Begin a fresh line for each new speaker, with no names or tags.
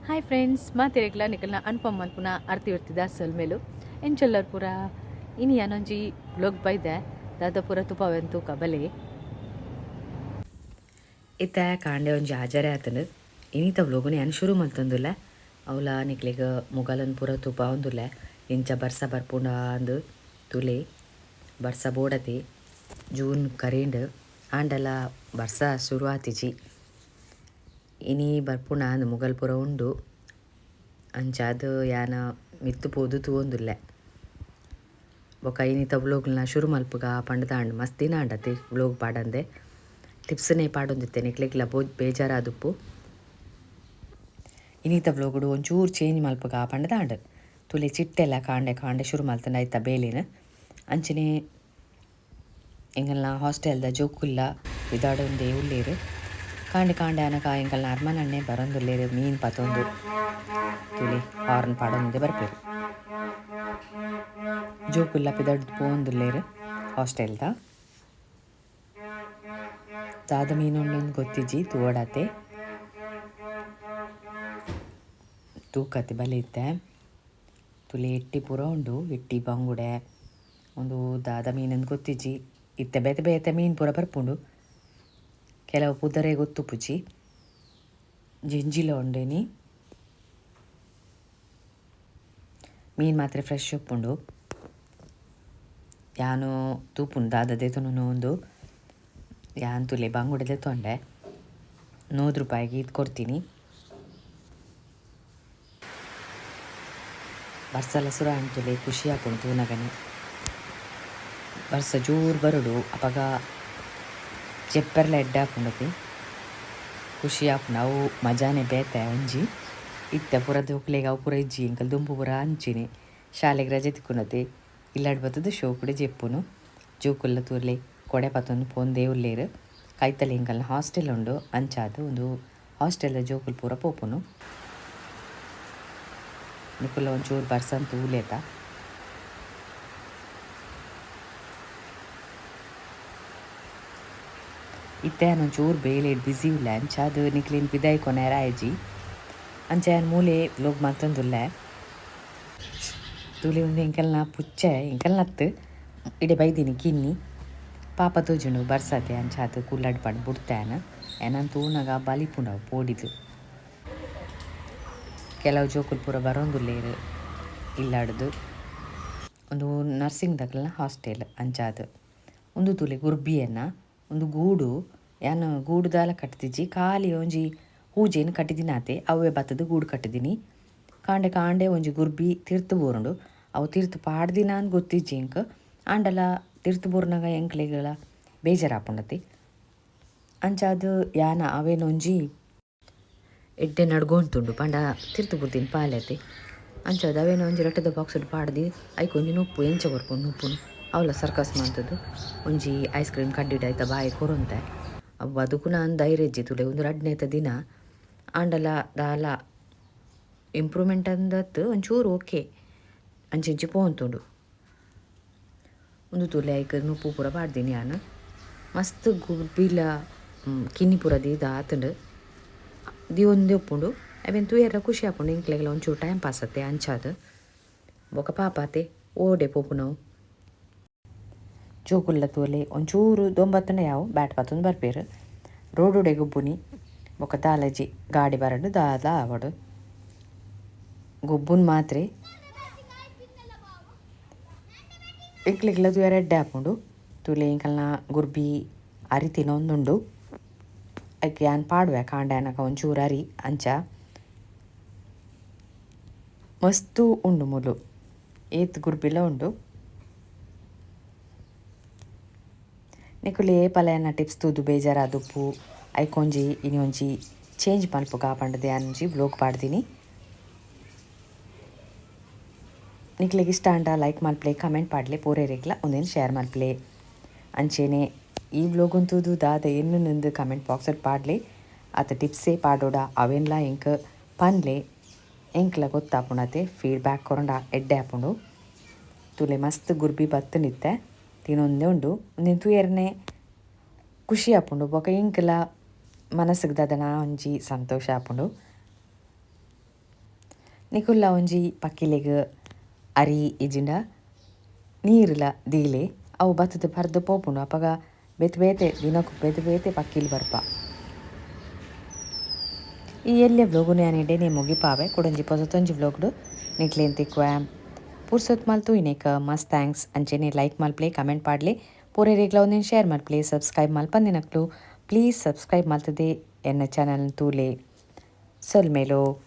Hi friends, ಮಾತೆರೆಗ್ಲ ನಿಕಲ್ನ Anupam ಮಲ್ಪುನ ಅರ್ತಿ ವರ್ತಿದ ಸೊಲ್ಮೆಲು. ಎಂಚೊಲ್ಲರ್ ಪೂರ? ಇನಿ ಯಾನೊಂಜಿ ಬ್ಲೊಗ್ ಬೈದೆ. ದಾದ ಪೂರ ತುಪಾವೆನ್ ತೂಕ ಬಲೆ. ಇತ್ತೆ ಕಾಂಡೆ ಒಂಜಿ ಹಾಜರೇ ಆತುಂಡು. ಇನಿತ ವ್ಲೋಗುನು ಯಾನ್ ಶುರು ಮಲ್ತೊಂದುಲ್ಲೆ. ಅವ್ಲ ನಿಕ್ಲೆಗ್ ಮುಗಲನ್ ಪೂರ ತೂಪಾವೊಂದುಲ್ಲೆ. ಇಂಚ ಬರ್ಸ ಬರ್ಪುಂಡಾ ಅಂದ್ ತೂಲೆ. ಬರ್ಸ ಬೋಡತೆ. ಜೂನ್ ಕರೀಂಡ್ ಆಂಡಲ ಬರ್ಸ ಶುರು ಆತಿಜಿ. ಇನಿ ಬರ್ಪುಂಡಾ ಅಂದ್ ಮುಗಲ್ ಪೂರ ಉಂಡು. ಅಂಚಾದ್ ಯಾನ್ ಮಿತ್ತ್ ಪೋದು ತೂವೊಂದುಲ್ಲೆ. ಬೊಕ ಇನಿತ ವ್ಲೋಗ್ನ ಶುರು ಮಲ್ಪುಗ ಪಂಡ್ದಾಂಡ್. ಮಸ್ತ್ ದಿನ ಆಂಡತೆ ವ್ಲೋಗ್ ಪಾಡಂದೆ. ಟಿಪ್ಸ್ನೇ ಪಾಡೊಂದಿತ್ತೆ. ನಿಕ್ಲೆಗ್ಲ ಬೇಜಾರಾದುಪ್ಪು. ಇನಿತ ವ್ಲೋಗುಡು ಒಂಚೂರು ಚೇಂಜ್ ಮಲ್ಪುಗ ಪಂಡ್ದಾಂಡ್. ತುಲೆ ಚಿಟ್ಟೆಲ ಕಾಂಡೆ ಕಾಂಡೆ ಶುರು ಮಲ್ತಂಡ ಐತ ಬೇಲೆನ್. ಅಂಚನೆ ಎಂಕಲ್ನ ಹಾಸ್ಟೆಲ್ದ ಜೋಕುಲ್ಲ ಪಿದಾಡೊಂದೇ ಉಲ್ಲೆರ್. ಕಾಂಡೆ ಕಾಂಡೆ ಆನಗ ಎಂಕಲ್ನ ಅರ್ಮನಣ್ಣೆ ಬರೊಂದುಲ್ಲೆರ್ ಮೀನ್ ಪತೊಂದು. ತುಲೆ ಹಾರ್ನ್ ಪಾಡೊಂದೇ ಬರ್ಪೆರ್. ಜೋಕುಲ್ಲ ಪಿದಾಡ್ದ್ ಪೋವೊಂದುಲ್ಲೆರ್ ಹಾಸ್ಟೆಲ್ದ. ದಾದ ಮೀನ್ ಉಂಡುಂದು ಗೊತ್ತಿಜ್ಜಿ, ತೂವೊಡಾತೆ. ತೂಕತೆ ಬಲೆ ಇತ್ತೆ. ತುಲೆ ಎಟ್ಟಿ ಪೂರ ಉಂಡು, ಎಟ್ಟಿ ಬಂಗುಡೆ ಉಂದು ದಾದ ಮೀನಂದು ಗೊತ್ತಿಜ್ಜಿ. ಇತ್ತೆ ಬೇತೆ ಬೇತೆ ಮೀನ್ ಪೂರ ಬರ್ಪುಂಡು. ಕೆಲವು ಪುದರೆ ಗೊತ್ತುಪುಜಿ. ಜಿಂಜಿಲ ಉಂಡು ಇನಿ. ಮೀನ್ ಮಾತ್ರ ಫ್ರೆಶ್ ಉಪ್ಪುಂಡು. ಯಾನು ತೂಪುಂಡು ದಾದ ದೆತೊನುನು ಉಂದು. ಯಾನ್ ತುಲೆ ಬಂಗುಡೆ ದೆತೊಂಡೆ. 100 ರೂಪಾಯಿಗೆ ಇದು ಕೊರ್ತೀನಿ. ಬರ್ಸಲ ಸುರ ಆಂಡ್ ತುಲೆ, ಖುಷಿ ಆಪುಂಡು ತೂನಗನೆ. ಬರ್ಸ ಜೋರು ಬರೊಡು, ಅಪಗ ಜೆಪ್ಪೆರ್ಲ ಎಡ್ಡೆ ಆಪುಂಡತೆ. ಖುಷಿ ಆಪುಂಡು ಅವು ಮಜಾನೆ ಬೇತೆ ಒಂಜಿ. ಇತ್ತೆ ಪೂರ ಜೋಕ್ಲೆಗ್ ಅವು ಪೂರ ಇಜ್ಜಿ. ಎಂಕಲ್ ದುಂಬು ಪೂರ ಅಂಚಿನೆ ಶಾಲೆಗ್ ರಜೆ ತಿಕ್ಕುನತೆ ಇಲ್ಲಡ್ ಬತ್ತುದು ಶೋಕುಡೆ ಜೆಪ್ಪುನು. ಜೋಕುಲ್ಲ ತೂಲೆ ಕೊಡೆ ಪತೊಂದು ಪೋಂದೇ ಉಲ್ಲೆರ್. ಕೈತಲ್ ಎಂಕಲ್ನ ಹಾಸ್ಟೆಲ್ ಉಂಡು. ಅಂಚಾದ್ ಉಂದು ಹಾಸ್ಟೆಲ್ದ ಜೋಕುಲು ಪೂರ ಪೋಪುನು. ನಿಕುಲ ಒಂಚೂರು ಬರ್ಸನ್ ತೂಲೆತ. ಇತ್ತೆ ಯಾನ್ ಒಂಚೂರು ಬೇಲೆಡ್ ಬಿಸಿ ಉಲ್ಲೆ. ಅಂಚಾದ್ ನಿಕ್ಲೆನ್ ಪಿದಾಯಿ ಕೊನೆರ ಆಯಿಜಿ. ಅಂಚ ಯಾನ್ ಮೂಲೆ ವ್ಲೋಗ್ ಮಲ್ತೊಂದುಲ್ಲೆ. ತೂಲೆ ಉಂದು ಎಂಕಲ್ನ ಪುಚ್ಚೆ, ಎಂಕಲ್ನತ್ ಇಡೆ ಬೈದಿನಿ ಕಿನ್ನಿ. ಪಾಪ ತೋಜುಂಡು ಬರ್ಸತೆ ಅಂಚಾದ್ ಕುಲ್ಲಡ್ ಪಂಡ್ ಬುಡ್ತೆ ಯಾನ್. ಎನನ್ ತೂನಗ ಬಲಿಪುಂಡು ಅವು ಪೋಡಿದ್. ಕೆಲವು ಜೋಕುಲು ಪೂರ ಬರೋಂದುಲ್ಲೆರ್ ಇಲ್ಲಡ್ದ್. ಉಂದು ನರ್ಸಿಂಗ್ ದಕಲ್ನ ಹಾಸ್ಟೆಲ್ ಅಂಚಾದ್. ಉಂದು ತೂಲೆ ಗುರ್ಬಿಯನ್ನ. ಉಂದು ಗೂಡು. ಯಾನ್ ಗೂಡು ದಾಲ ಕಟ್ದಿಜಿ. ಖಾಲಿ ಒಂಜಿ ಹೂಜೆನ್ ಕಟ್ಟಿದಿನಾತೆ. ಅವ್ವೆ ಬತ್ತುದು ಗೂಡು ಕಟ್ಟಿದಿನಿ. ಕಾಂಡೆ ಕಾಂಡೆ ಒಂಜಿ ಗುರ್ಬಿ ತಿರ್ತ್ ಬೂರುಂಡು. ಅವು ತಿರ್ತ್ ಪಾಡ್ದಿನ ಅಂದ್ ಗೊತ್ತಿಜ್ಜಿ ಎಂಕ್. ಆಂಡಲ ತಿರ್ತ್ ಬೂರ್ನಗ ಎಂಕ್ಲೆಗ್ಲ ಬೇಜಾರಾಪುಂಡತೆ. ಅಂಚಾದ್ ಯಾನ್ ಅವೇನೊಂಜಿ ಎಡ್ಡೆ ನಡ್ಗೊಂತುಂಡು ಪಂಡ ತಿರ್ತ್ ಬೂರ್ದಿನ ಪಾಲೆತೆ. ಅಂಚಾದ್ ಅವೇನ ಒಂಜಿ ರಟ್ಟೆದ ಬಾಕ್ಸ್ಡ್ ಪಾಡ್ದು ಐಕ್ ಒಂಜಿ ನುಪ್ಪು ಎಂಚ ಕೊರ್ಪುಂಡು ನುಪ್ಪುನು ಅವಲ ಸರ್ಕಸ್ ಮಂತುದು ಒಂಜಿ ಐಸ್ ಕ್ರೀಮ್ ಕಡ್ಡಿಡ್ ಐತ ಬಾಯಿ ಕೊರೊಂತೆ. ಅವು ಬದುಕುನ ಅಂದ್ ಧೈರ್ಯ ಇಜ್ಜಿ ತೂಲೆ. ಉಂದು ರಡ್ಡನೇತ ದಿನ. ಆಂಡಲ ದಾಲ ಇಂಪ್ರೂವ್ಮೆಂಟ್ ಅಂದತ್ ಒಂಚೂರು ಓಕೆ ಅಂಚಿಂಚಿ ಪೋವೊಂತುಂಡು. ಉಂದು ತೂಲೆ ಐಕ್ ನುಪ್ಪು ಪೂರ ಪಾಡ್ದಿನಿ ಯಾನ್. ಮಸ್ತ್ ಗುಬ್ಬಿಲ ಕಿನ್ನಿ ಪೂರ ದೀದ್ ಆತ್ಂಡ್. ದೀವೊಂದೇ ಉಪ್ಪುಂಡು. ಅವೆನ್ ತೂಯೆರೆ ಖುಷಿ ಆಪುಂಡು ಎಂಕ್ಲೆಗ್ಲ ಒಂಚೂರು ಟೈಮ್ ಪಾಸ್ ಆತೆ ಅಂಚಾದ್. ಬೊಕ ಪಾಪ ಅತೆ ಓಡೆ ಪೋಪುನವು. ಜೋಕುಲ್ಲ ತೂಲೆ ಒಂಚೂರು ದೊಂಬತ್ತಂಡ ಯಾವು ಬ್ಯಾಟ್ ಪತೊಂದು ಬರ್ಪೆರ್. ರೋಡುಡೆ ಗೊಬ್ಬುನಿ. ಬೊಕ ದಾಲಜಿ ಗಾಡಿ ಬರಡ್ ದಾದ ಆವಡ್. ಗೊಬ್ಬುನ್ ಮಾತ್ರೆ. ಎಂಕ್ಲೆಗ್ಲ ತೂಯೆರೆ ಎಡ್ಡೆ ಆಪುಂಡು. ತೂಲೆ ಎಂಕಲ್ನ ಗುರ್ಬಿ ಅರಿ ತಿನೊಂದುಂಡು. ಐಕ್ ಯಾನ್ ಪಾಡುವೆ ಕಾಂಡೆ ಆನಗ ಒಂಚೂರು ಅರಿ ಅಂಚ. ಮಸ್ತ್ ಉಂಡು ಮೂಲು. ಏತ್ ಗುರ್ಬಿಲ ಉಂಡು. ನಿಕುಲು ಏಪಲ ಎನ್ನ ಟಿಪ್ಸ್ ತೂದು ಬೇಜಾರಾದುಪ್ಪು. ಐಕ್ ಒಂಜಿ ಇನಿ ಒಂಜಿ ಚೇಂಜ್ ಮಲ್ಪುಗ ಪಂಡ್ದ್ ಯಾನ್ ಒಂಜಿ ವ್ಲೋಗ್ ಪಾಡ್ದಿನಿ. ನಿಕ್ಲೆಗ್ ಇಷ್ಟ ಆಂಡ ಲೈಕ್ ಮಲ್ಪಲೆ, ಕಮೆಂಟ್ ಪಾಡ್ಲೆ, ಪೂರೆರೆಗ್ಲ ಉಂದೆನ್ ಶೇರ್ ಮಲ್ಪಲೆ. ಅಂಚೆನೆ ಈ ವ್ಲೋಗ್ ತೂದು ದಾದ ಎನ್ನುಂದು ಕಮೆಂಟ್ ಬಾಕ್ಸ್ ಪಾಡ್ಲೆ. ಅತ ಟಿಪ್ಸೇ ಪಾಡೋಡ ಅವೆನ್ಲ ಎಂಕ್ ಪನ್ಲೆ. ಎಂಕ್ಲ ಗೊತ್ತಾಪುಂಡತೆ. ಫೀಡ್ಬ್ಯಾಕ್ ಕೊರಂಡ ಎಡ್ಡೆ ಆಪುಂಡು. ತೂಲೆ ಮಸ್ತ್ ಗುರ್ಬಿ ಬತ್ತುಂಡಿತ್ತೆ ತಿನೊಂದೇ ಉಂಡು. ಉಂದೆನ್ ತೂಯೆರ್ನೆ ಖುಷಿ ಆಪುಂಡು. ಬೊಕ ಎಂಕ್ಲ ಮನಸ್ಸಿಗೆ ದಾದನ ಒಂಜಿ ಸಂತೋಷ ಆಪುಂಡು. ನಿಕುಲ್ಲ ಒಂಜಿ ಪಕ್ಕಿಲೆಗ್ ಅರಿ ಇಜಿಂಡ ನೀರುಲ ದೀಲೆ, ಅವು ಬತ್ತುದು ಪರ್ದು ಪೋಪುಂಡು. ಅಪಗ ಬೇತೆ ಬೇತೆ ದಿನಕ್ ಬೇತೆ ಬೇತೆ ಪಕ್ಕಿಲು ಬರ್ಪ. ಈ ಎಲ್ಯ ವ್ಲೋಗುನು ಯಾನ್ ಇಡೆನೆ ಮುಗಿಪಾವೆ. ಕುಡೊಂಜಿ ಪೊಸತೊಂಜಿ ವ್ಲೋಗ್ಡು ನಿಕ್ಲೇನ್ ತಿಕ್ಕುವೆ. ಪುರ್ಸೊತ್ ಮಲ್ತು ಇನೇಕ ಮಸ್ತ್ thanks. ಅಂಚೆನೆ ಲೈಕ್ ಮಲ್ಪ್ಲೆ, ಕಮೆಂಟ್ ಪಾಡ್ಲೆ, ಪೂರೆರೆಗ್ಲ ಒಂದಿನ ಶೇರ್ ಮಲ್ಪ್ಲೆ. ಸಬ್ಸ್ಕ್ರೈಬ್ ಮಲ್ಪಂದಿನಕ್ಲು ಪ್ಲೀಸ್ ಸಬ್ಸ್ಕ್ರೈಬ್ ಮಲ್ತದೆ ಎನ್ನ ಚಾನಲ್ ತೂಲೆ. ಸೊಲ್ಮೆಲು.